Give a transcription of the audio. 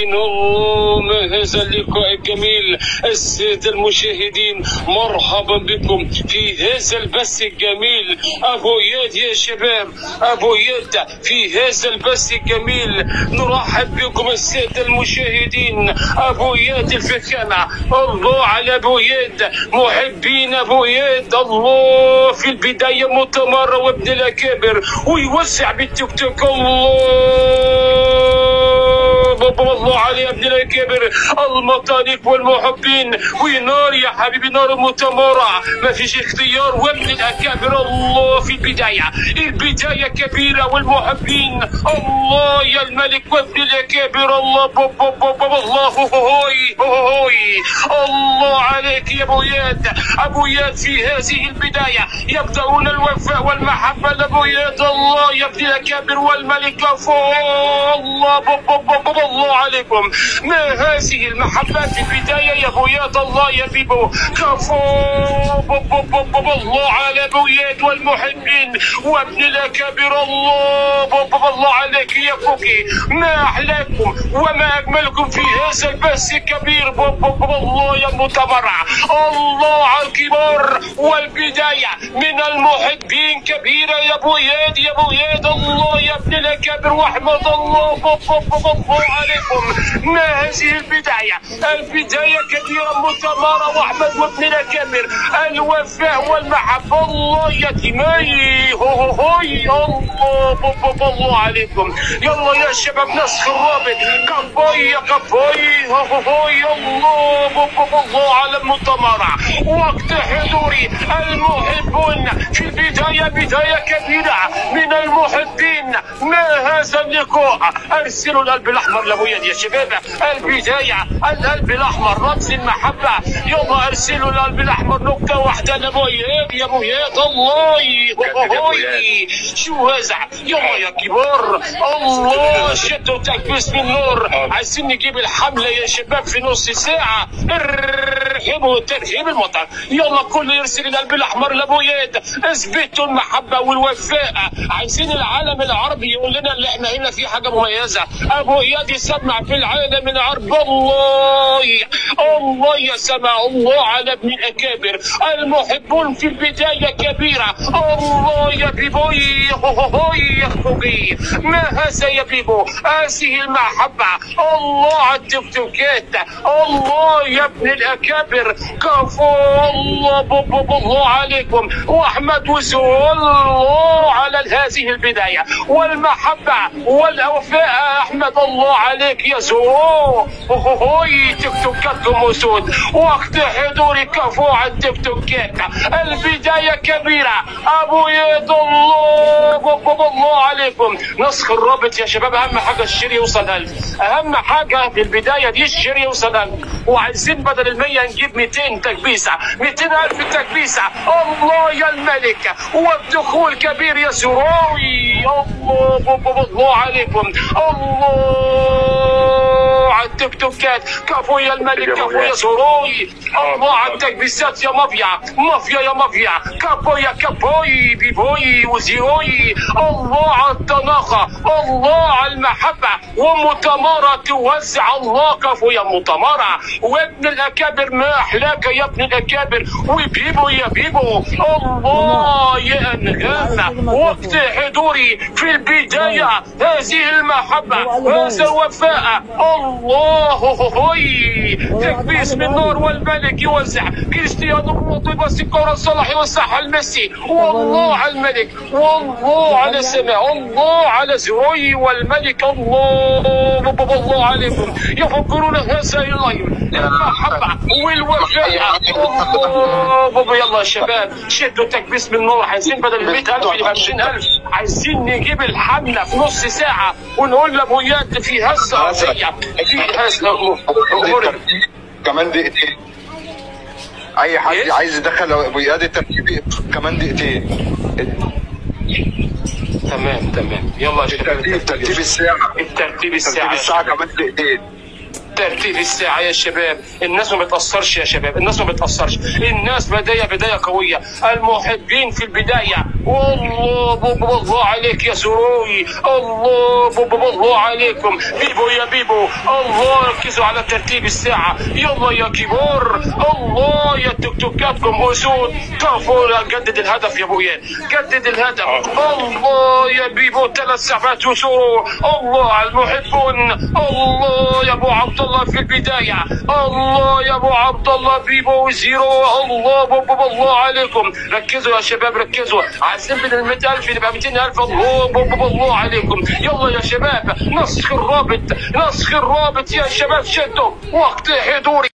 المحبين. الله، ما هذا اللقاء الجميل. السادة المشاهدين مرحبا بكم في هذا البث الجميل. ابو اياد يا شباب، ابو اياد في هذا البث الجميل. نرحب بكم السادة المشاهدين. ابو اياد الفخامة، الله على ابو اياد، محبين ابو اياد. الله، في البداية متمرة وابن الاكابر ويوسع بالتيك توك. الله الله علي ابن الاكابر، المطانيق والمحبين. ونار يا حبيبي، نار متمرة، ما فيش اختيار، وابن الاكابر. الله، في البداية، البداية كبيرة والمحبين. الله يا الملك وابن الاكابر. الله بب بب بب، الله هوي هوي. الله عليك يا ابو اياد. ابو اياد في هذه البداية يبدأون الوفاء والمحبة لابو اياد. الله يا ابن الاكابر والملك. الله بب بب بب، الله عليكم. ما هذه المحبة في البداية يا ابو اياد. الله يا بيبو، كفو بب بب بب. الله على ابو اياد والمحبين وابن الاكابر. الله بب بب، الله عليك يا كوكي. ما احلاكم وما اجملكم في هذا البث الكبير. بب بب، الله يا المتبرع. الله على الكبار، والبداية من المحبين كبيرة يا ابو اياد، يا ابو اياد. الله يا ابن الاكابر واحمد. الله بب بب، الله عليكم. ما هذه البداية، البداية كبيرة متمارة واحمد وابن الاكابر، الوفاء والمحبة. الله يا تيماي، هو هوي. الله بب، الله عليكم. يلا يا شباب نسخ الرابط. كفاي يا كفاي، هو هوي. الله بب، الله على المتمارة. وقت حضوري المحبون في البداية، بداية كبيرة من المحبين. ما هذا اللقاء؟ ارسلوا القلب الاحمر لابو اياد يا شباب. البداية القلب الاحمر رمز المحبة. يلا ارسلوا القلب الاحمر نقطة واحدة لابو اياد، يا ابو اياد. الله شو هذا؟ يلا يا كبار. الله، شدوا تكبيس من النور. عايزين نجيب الحملة يا شباب في نص ساعة. ارحبوا ترحيب المطر. يلا كل يرسل القلب الاحمر لابو اياد. اثبتوا المحبة والوفاء. عايزين العالم العربي يقول لنا اللي احنا هنا في حاجة مميزة. ابو اياد يسمع في العالم العربي. الله الله يا سمع. الله على ابن الاكابر، المحبون في البداية كبيرة. الله يا بيبوي، هوي يا خوبي. ما هذا يا بيبو؟ هذه المحبة. الله على التيك توكات. الله يا ابن الاكابر، كفو. الله بب، الله عليكم. واحمد وزول. الله على هذه البداية والمحبة والوفاء. احمد الله عليك يا زو. هوي تيك توكاتكم وسود. وقت حضوري كفو على التيك توكات. البداية كبيرة ابو اياد. الله بب، الله عليكم. نسخ الرابط يا شباب. اهم حاجة ال share يوصل 1000. اهم حاجة في البداية دي ال share يوصل 1000. وعايزين بدل ال 100 نجيب 200 تكبيسه، 200,000 تكبيسه. الله يا الملك، والدخول كبير يا سراوي. الله بب، الله عليكم. الله على التيك توكات. كفو يا الملك، كفو يا سراوي. الله على التكبيسات يا مافيا، مافيا يا مافيا. كفو يا كفوي، بيبوي وزيروي. الله على الطناخه، الله على المحبة، ومتماره توزع. الله كفو يا متماره وابن الاكابر. ما احلاك يا ابن الاكابر، وبيبو يا بيبو. الله يا انغام. وقت حضوري في البداية هذه المحبة، هذا الوفاء. الله هوي، تكبيس من نار والملك يوزع. كريستيانو رونالدو يبص الكره لصلاح، يوزعها لميسي. والله على الملك، والله على السماء، الله على زروي والملك. الله الله عليكم. يفكرون هذا ال live المحبة والوفاء. الله يلا يا شباب شدوا تكبيس من النور. عايزين بدل 100,000 يبقى 20,000. عايزين نجيب الحملة في نص ساعة ونقول لابو اياد في هزه ارضية، في هزه. كمان دقيقتين. اي حد إيه؟ عايز يدخل ابو اياد الترتيب كمان دقيقتين. تمام تمام. يلا يا شباب الترتيب الساعة، الترتيب الساعة، الترتيب الساعة كمان دقيقتين. ترتيب الساعة يا شباب، الناس ما بتأثرش يا شباب، الناس ما بتأثرش، الناس بداية قوية، المحبين في البداية. والله بوب الله عليك يا سروي، الله بوب الله عليكم، بيبو يا بيبو، الله ركزوا على ترتيب الساعة، يلا يا كبار، الله يا توك توكاتكم أسود، كفو جدد الهدف يا بويان، جدد الهدف، الله يا بيبو 3 ساعات وسرور، الله على المحبون، الله يا ابو عبد الله في البداية، الله يا ابو عبد الله بيبو زيرو، الله بوب الله عليكم، ركزوا يا شباب ركزوا، عايزين من 100,000 نبقى 200,000، الله بوب الله عليكم، يلا يا شباب نسخ الرابط، نسخ الرابط يا شباب، شدوا وقت حضوري.